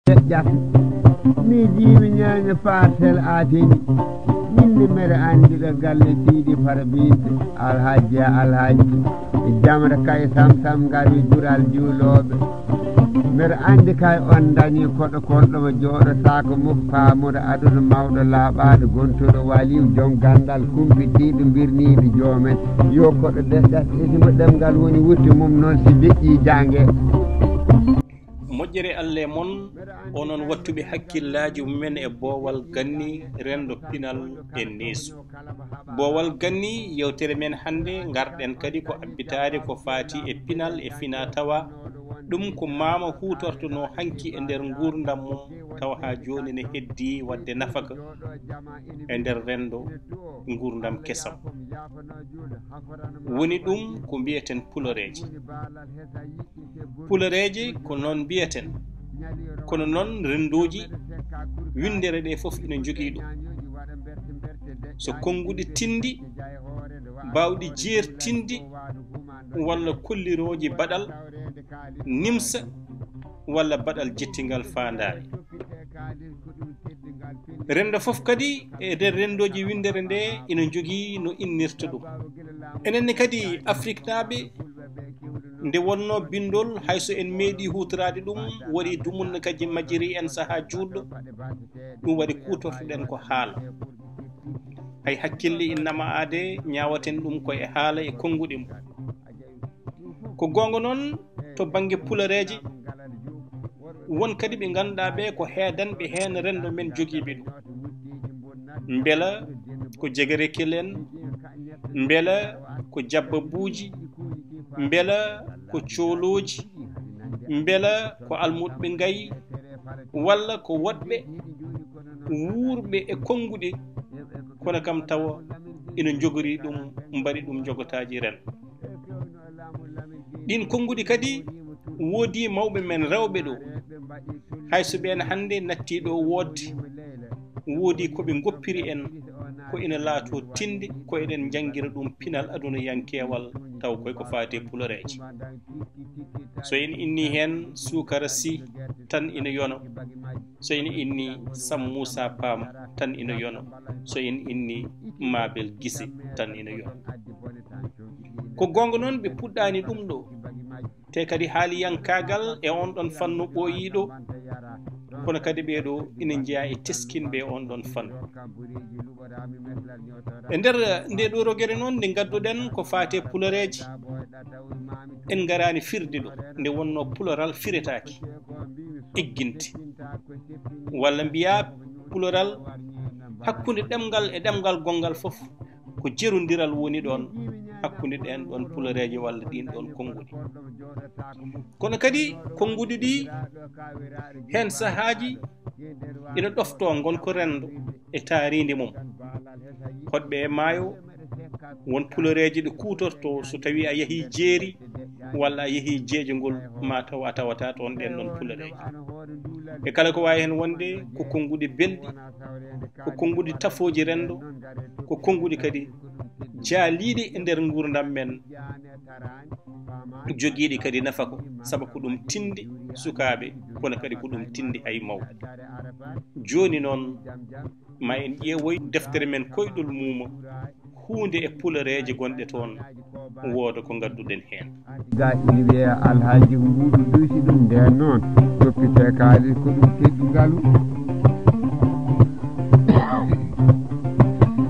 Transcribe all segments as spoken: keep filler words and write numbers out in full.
Ƴaƴƴa. Miijiimi ñeeño Parcelles Assainies. Min ne mbeɗa anndi ɓe galle Sidi Fara Binta, Alhaji Alhaji, Jamra Kay Sam Sam, ngari dural juulooɓe. Mbeɗa anndi kay on dañi koɗo korɗo mo jooɗotaako muk, paamuɗo aduno mawɗo laaɓaaɗo gontuɗo waliw joom ganndal kumpitiiɗo birniiɗo joomen. Yo koɗo deƴƴat e himo ɗemngal woni wutte mum noon si deƴƴi jaange. Moƴƴere Alla e mon, onon wattuɓe hakkillaaji mumen e boowal ganni, renndo, pinal e neesu. Boowal ganni, yewtere men hannde, ngarɗen kadi ko abbitaade ko faati e pinal e finaa-tawaa. Ɗum ko maama huutortonoo hanki e nder nguurndam mum, tawa haa jooni ne heddii waɗde nafaka e nder renndo nguurndam kesam. Woni ɗum ko mbiyeten puloreeje. Puloreeje ko noon mbiyaten, kono noon renndooji winndere ɗe fof ina njogii ɗum. So konnguɗi tinndi, baawɗi jeertinde, walla kollirooji baɗal nimsa, walla baɗal jettingal faandaare. Renndo fof kadi e nder renndooji winndere nde ina njogii no innirta ɗum. Enen ne kadi Afriknaaɓe, nde wonnoo binndol, hay so en meeɗii huutoraade ɗum, waɗi dumunna kadi majjiri en sahaa juutɗo, ɗum waɗi kuutortoɗen ko haala. Hay hakkille ina nama aade, ñaawaten ɗum ko e haala e konnguɗi mum. Ko goonga noon, to bannge puloreeje, won kadi ɓe ngannduɗaa ɓe ko heedanɓe heen renndo men jogiiɓe ɗum. Mbela ko jegerekil en, mbela ko jabbabuuji, mbela ko coolooji, mbela ko almuɓɓe ngayi, walla ko woɗɓe wuurɓe e konnguɗi, kono kam tawa ina njogori ɗum, mbaɗi ɗum njogotaaji renndo. Ɗiin konnguɗi kadi woodii mawɓe men rewɓe ɗo, hay so ɓeen hannde nattii ɗo woodde, woodii ko ɓe ngoppiri en, ko ina laatoo tinndi, ko eɗen njanngira ɗum pinal adunayankeewal, taw koy ko faati e puloreeje. So en innii heen Suukara Sih, tan ina yona. So en innii Sam Muusaa Paam, tan ina yona. So en innii Maabel Gise, tan ina yona. Ko goonga noon, ɓe puɗɗaani ɗum ɗo. Te kadi haaliyankaagal e oon ɗoon fannu ɓooyii ɗo, kono kadi ɓee ɗo ina njeyaa e teskinɓe e oon ɗoon fannu. E nder ndee ɗoo rogere noon, nde ngadduɗen ko faati e puloreeje, en ngaraani firde ɗum, nde wonnoo puloral firetaake, egginte, walla mbiyaa puloral hakkunde ɗemngal e ɗemngal gonngal fof, ko jerondiral woni ɗoon hakkunde ɗeen ɗoon puloreeje walla ɗiin ɗoon konnguɗi. Kono kadi konnguɗi ɗi, heen sahaaji ina ɗoftoo ngonka renndo e taariindi mum. Hoɗɓe e maayo, won puloreeje ɗe kuutortoo so tawii a yahii jeeri walla a yahii jeejagol, ma taw a tawataa toon ɗeen ɗoon puloreeje. E kala ko waawi heen wonde, ko konnguɗi belɗi, ko konnguɗi tafooji renndo, ko konnguɗi kadi jaaliiɗi e nder nguurndam men, jogiiɗi kadi nafaka, sabu ko ɗum tinndi sukaaɓe, kono kadi ko ɗum tinndi hay mawɓe. Jooni noon, ma en ƴeewoy deftere men Koyɗol Muuma, huunde e puloreeje gonɗe toon, wooda ko ngadduɗen heen. Ga ina wiyee Alhaji ko mbuuɗu duysi ɗum, ndeen noon toppitee kaalis ko ɗum teddungalu.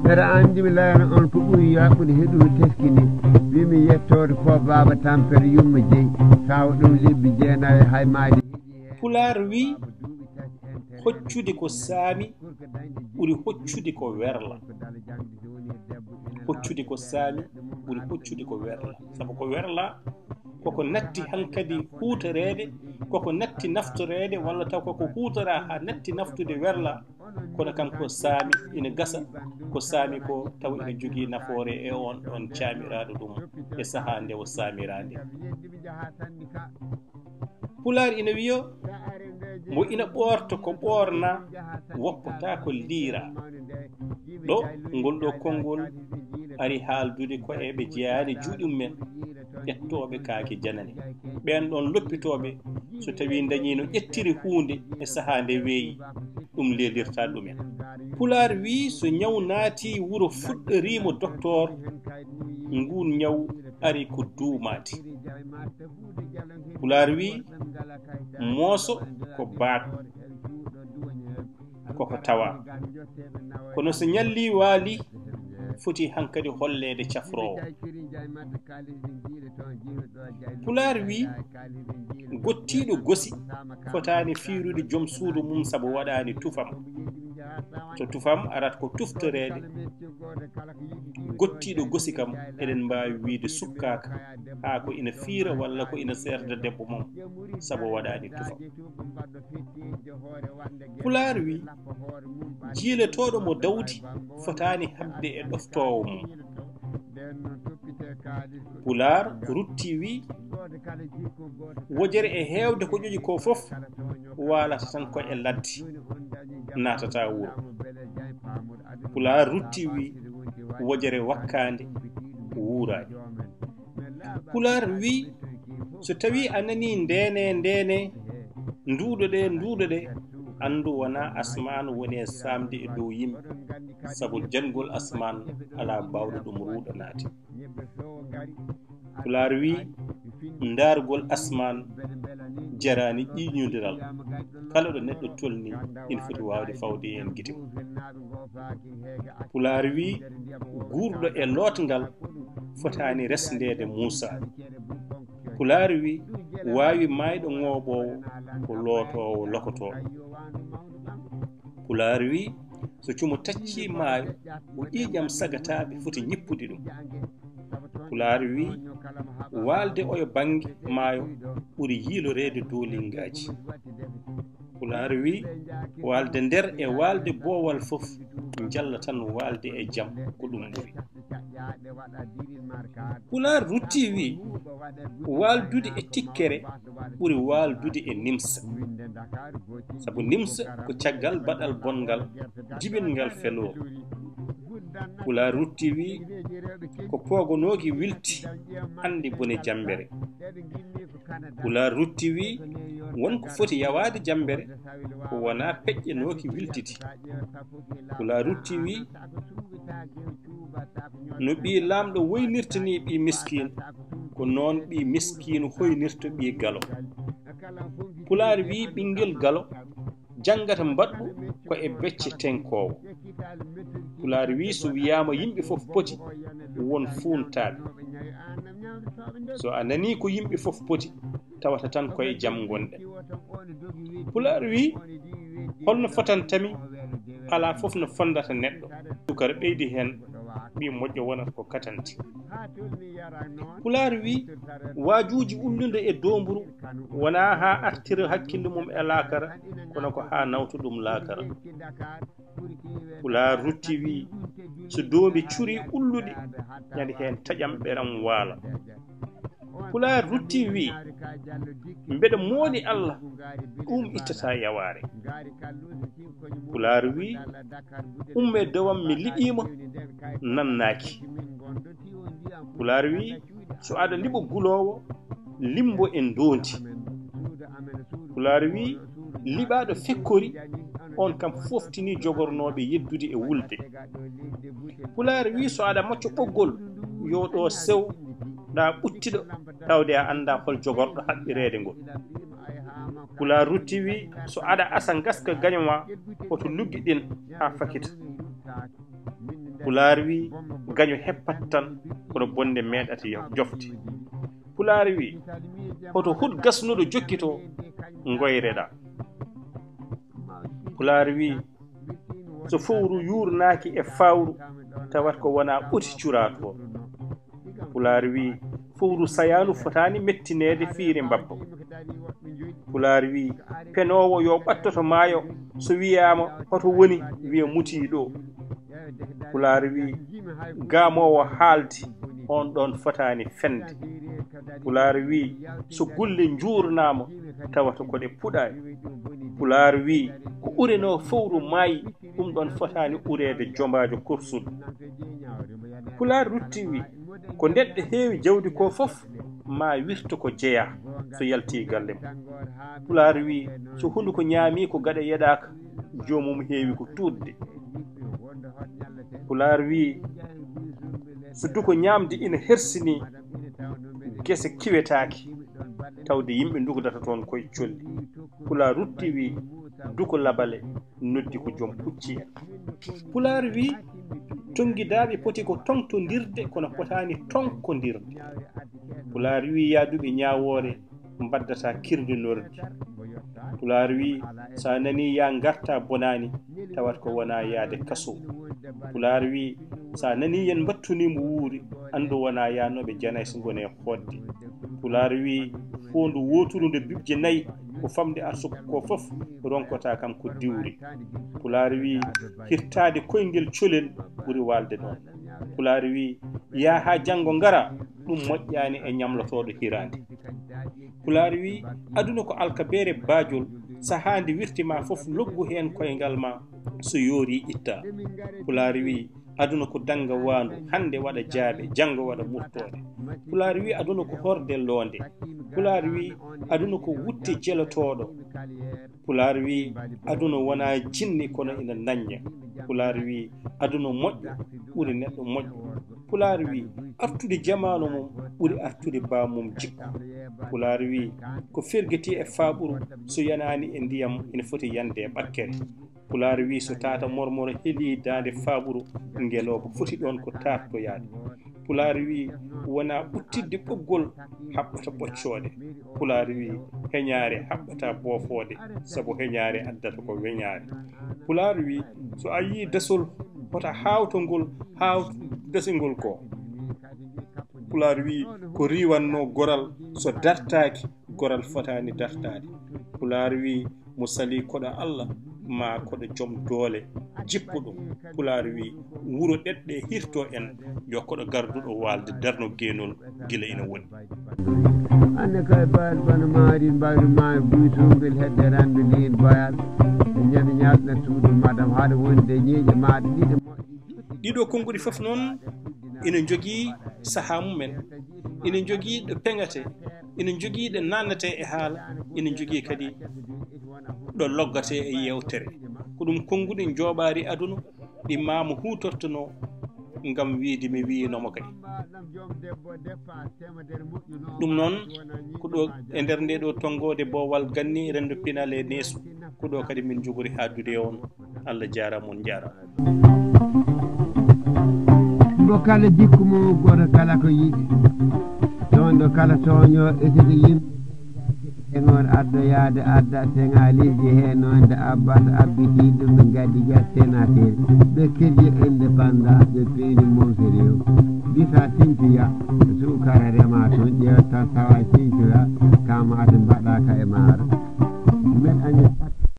Mbeɗa anndi mi layana on ko ɓuri yaaɓude he ɗum teskini. Wi mi yettoode ko Baaba Tampere Yumma Jeyi, tawa ɗum lebbi jeenayi hay maayde. Pulaar wi, hoccude ko saami ɓuri hoccude ko werla. Hoccude ko saami ɓuri hoccude ko werla. Sabu ko werla koko natti hankadi huutoreede, koko natti naftoreede, walla taw koko huutoraa haa natti naftude werla. Kono kam ko saami ina gasa, ko saami ko tawa ina jogii nafoore e oon ɗoon caamiraaɗo ɗum e sahaa nde o saamiraa nde. Pulaar ina wiya, mbo ina ɓoorta ko ɓoornaa, woppataa ko liiraa. Ɗo, ngol ɗo konngol ari haaldude ko e ɓe jeyaani juuɗe mumen. ƴettooɓe kaake janane. Ɓeen ɗoon loppitooɓe, so tawii ndañiino ƴettiri huunde e sahaa nde weeyi, ɗum leelirta ɗumen. Pulaar wii, so ñaw naatii wuro fuɗɗoriimo doktoor, nguun ñaw ari ko duumaati. Pulaar wii, mooso ko baak, koko tawaa. Kono so ñallii waalii, foti hankadi holleede cafroowo. Pulaar wii, gottiiɗo gosi fotaani fiirude joom suudu mum sabu waɗaani tufam. To tufam arata ko tuftoreede, gottiiɗo gosi kam, eɗen mbaawi wiyde sukkaaka, haa ko ina fiira walla ko ina seerda debbo mum sabu waɗaani tufam. Pulaar wii, jiiletooɗo mo dawdi fotaani haɓde e ɗoftoowo mum. Pulaar ruttii wii, wojere e heewde ko ƴoƴi ko fof waalata tan ko e ladde, naatata wuro. Pulaar ruttii wii, wojere wakkaande wuuraani. Pulaar wii, so tawii a nanii ndeene ndeene, nduuɗo ɗe nduuɗo ɗe, anndu wonaa asmaan woni e saamde e dow yimɓe, sabu janngol asmaan alaa baawɗo ɗum ruuɗanaade. Pulaar wii, ndaargol asmaan jaraani ƴiiƴondiral. Kala ɗo neɗɗo tolni, ina foti waawde fawde heen gite mum. Pulaar wii, guurɗo e lootngal fotaani resndeede Muusaa. Pulaar wii, waawi maayɗo ŋooɓoowo ko lootoowo lokotooɗo. Pulaar wii, so cumo taccii maayo, ko ƴiiƴam sagataaɓe foti ñippude ɗum. Pulaar wii, waalde oyo bannge maayo ɓuri yiiloreede dooliŋngaaji. Pulaar wii, waalde nder e waalde boowal fof njalla tan waalde e jam, ko ɗum ɓuri. Pulaar ruttii wii, waaldude e tikkere ɓuri waaldude e nimsa. Sabu nimsa ko caggal baɗal bonngal, jibingal feloo. Pulaar ruttii wii, ko poogonooki wilti anndi bone jammbere. Pulaar ruttii wii, won ko foti yawaade jammbere, ko wonaa peƴƴe nooki wiltiti. Pulaar ruttii wii, no ɓii laamɗo woynirta nii ɓii miskiin, ko noon ɓii miskiin hoynirta ɓii galo. Pulaar wii, ɓinngel galo janngata mbaɗɗu ko e becce teŋkoowo. Pulaar wii, so wiyaama yimɓe fof poti, won fuuntaaɓe. So a nanii ko yimɓe fof poti, tawata tan ko e jam ngonɗen. Pulaar wii, holno fotanta mi? Alaa fof no fonndata neɗɗo. Sukara ɓeydi heen, ɓii moƴƴo wonata ko katanti. Pulaar wii, waajuuji ullude e doomburu wonaa haa artira hakkille mum e laakara, kono ko haa nawta ɗum laakara. Pulaar ruttii wii, so doombi curii ulluɗi, ñande heen taƴam ɓeram waala. Pulaar ruttii wii, mbeɗa mooli Allah, ɗum ittata yawaare. Pulaar wii, umme dowam mi liɓiima, nannaaki. Pulaar wii, so aɗa liɓa guloowo, limmbo e ndoondi. Pulaar wii, liɓaaɗo fekkori, on kam foftinii jogornooɓe yeddude e wulde. Pulaar wii, so aɗa macca ɓoggol, yo ɗo sew, ɗa ɓuttiɗo, tawde a anndaa hol jogorɗo haɓɓireede ngol. Pulaar ruttii wii, so aɗa asa ngaska gaño ma, hoto luggiɗin haa fakita. Pulaar wii, gaño heppat tan, kono bonde meeɗata yo-, jofde. Pulaar wii, hoto hut gasnuɗo jokkito, ngoyreɗaa. Pulaar wii, so fowru yuurnaaki e fawru, tawat ko wonaa ɓoti curaa toon. Pulaar wii, fowru sayaanu fotaani mettineede fiire mbabba. Pulaar wii, penoowo yo ɓattoto maayo, so wiyaama hoto woni, wiya mutii ɗo. Pulaar wii, gaamoowo haaldi, on ɗon fotaani fende. Pulaar wii, so gulle njuurnaama, tawata ko ɗe puɗaani. Pulaar wii, ko urenoo fowru maayi, ɗum ɗon fotaani ureede jombaajo korsuɗo. Pulaar ruttii wii, ko neɗɗo heewi jawdi ko fof, maa wirto ko jeyaa so yaltii galle mum. Pulaar wii, so hunuko ñaamii ko gaɗa yeɗaaka, joomum heewi ko tuutde. Pulaar wii, so duko ñaamde ina hersinii, gese kiwetaake, tawde yimɓe ndugdata toon koye colli. Pulaar rutti wii, duko labale noddi ko joom pucci en. Pulaar wii, tonngidaaɓe poti ko toŋtondirde, kono potaani tonkondirde. Pulaar wii, yaaduɓe ñaawoore mbaddata kirdinordi. Pulaar wii, so a nanii yaa ngarta bonaani, tawat ko wonaa yaade kaso. Pulaar wii, so a nanii yen mbattunii mo wuuri, anndu wonaa yaanooɓe janaysa ngoni e hootde. Pulaar wii, foondu wooturu nde bibje nayi, ko famde arsuko ko fof ronkota kam ko diwri. Pulaar wii, hirtaade koyngel colel ɓuri waalde ɗoon. Pulaar wii, yaa haa janngo ngara, ɗum moƴƴaani e ñamlotooɗo hiraande. Pulaar wii, aduna ko alkabeere baajol, sahaa nde wirti ma fof loggu heen koyngal ma, so yoorii itta. Pulaar wii, aduna ko dannga waandu, hannde waɗa jaaɓe, janngo waɗa murtoode. Pulaar wii, aduna ko horde loonde. Pulaar wii, aduna ko wutte jelotooɗo. Pulaar wii, aduna wonaa jinni kono ina nañña. Pulaar wii, aduna moƴƴo ɓuri neɗɗo moƴƴo. Pulaar wii, artude jamaanu mum ɓuri artude baamum jikku. Pulaar wii, ko fergiti e faaɓuru, so yanaani e ndiyam, ina foti yande e ɓakkere. Pulaar wii, so tata mormoro helii daande faaɓuru, ngelooba foti ɗoon ko taartoyaade. Pulaar wii, wonaa ɓuttidde ɓoggol haɓɓata ɓoccoode. Pulaar wii, heñaare haɓɓata boofoode, sabu heñaare addata ko weñaare. Pulaar wii, so a yii dasol, hota haawto ngol haawto dasingol ko. Pulaar wii, ko riiwannoo goral, so dartaaki, goral fotaani dartaade. Pulaar wii, mo salii koɗo Allah, maa koɗo joom doole, jippo ɗum. Pulaar wii, wuro ɗeɗɗe hirto en, yo koɗo garduɗo waalde darno geenol gila ina woni. Anne kay baal bana maari mbaru ma buy tungel hedde rande nin bayal. Ñami ñaatna tuudu madam haɗa wonde ñeeƴe maɗa ɗiɗi moƴƴi. Ɗiɗo konnguɗi fof noon ina njogii sahaa mumen, ina njogii ɗo peŋatee, ina njogii ɗo naatnatee e haala, ina njogii kadi ɗo loggatee e yeewtere. Ko ɗum konnguɗi njooɓaari aduna ɗi maamu huutortonoo ngam wiyde mi wiyinooma kadi. Ɗum noon ko ɗo e nder nde ɗo tonngoode boowal ganni renndo pinal e neesu, ko ɗo kadi min njogori haaldude e on. Allah jaaraama, on njaaraama. Mbo kala jikku mum, gooto kala ko yiɗi. Toon ɗo kala tooño e sigo yimɓe. Senghor addoyaade adda Senghaliiji he noon nde Abbas abbiti ɗum ɓe ngaddi ƴetteenateeri. Ɓe kirji indépendance ɓe peeni Momse rew. Gisa tintoya, suukara rema toon ƴeewa tan tawa tintoya, kamaate mbaɗaka e maaro.